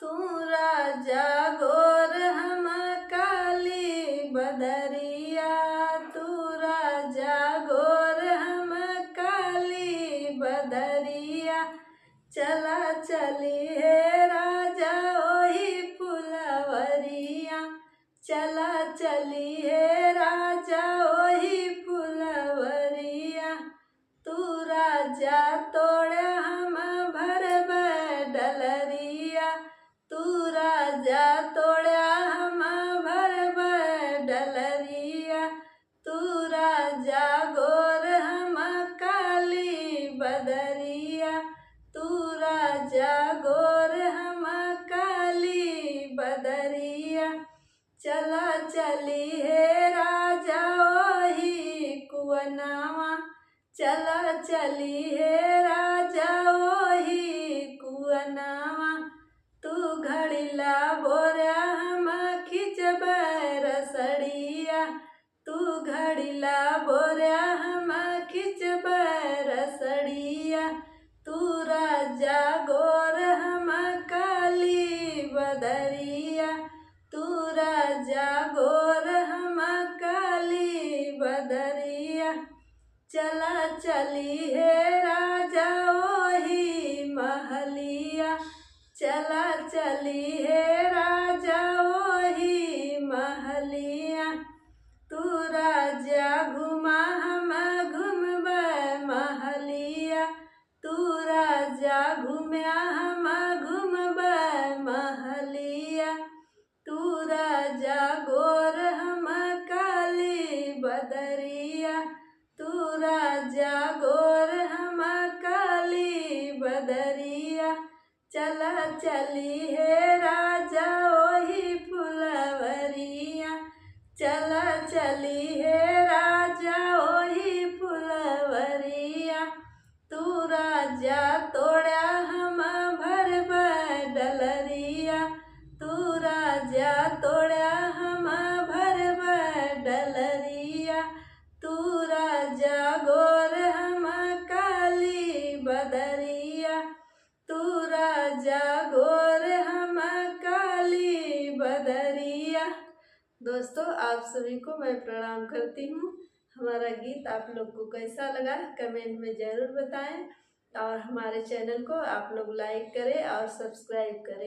तू राजा गोर हम काली बदरिया, तू राजा गोर हम काली बदरिया। चला चली हे राजा ओही फुलवरिया, चला चली हे राजा ओही फुलवरिया। तू राजा तोड़ हम भरब डलरिया, तू राजा तोड़ा हम भरब डलरिया। तू राजा गोर हम काली बदरिया, तू राजा गोर हम काली बदरिया। चला चली हे राजा ओही कुअनावा, चला चली हे राजा ओही कुअनावा। तू घड़िला बोरा हम खिंचब रसड़िया, तू घड़िला बोरा हम खिंचब रसड़िया। तू राजा गोर हम काली बदरिया, तू राजा गोर हम काली बदरिया। चला चली हे राजा ओही महलिया, चला चली हे राजा ओही महलिया। तू राजा घुमा हम घुमब महलिया, तू राजा घुम्या हम घुमब महलिया। तू राजा गोर हम काली बदरिया, तू राजा गोर हम काली बदरिया। चला चली हे राजा ओही फुलवरिया, चला चली हे राजा ओही फुलवरिया। तू राजा तोड़ा हम भरब डलरिया, तू राजा तोड़ा हम भरब डलरिया। तू राजा गोर हम काली बदरिया, तू राजा गोर हम काली बदरिया। दोस्तों, आप सभी को मैं प्रणाम करती हूँ। हमारा गीत आप लोग को कैसा लगा कमेंट में ज़रूर बताएं और हमारे चैनल को आप लोग लाइक करें और सब्सक्राइब करें।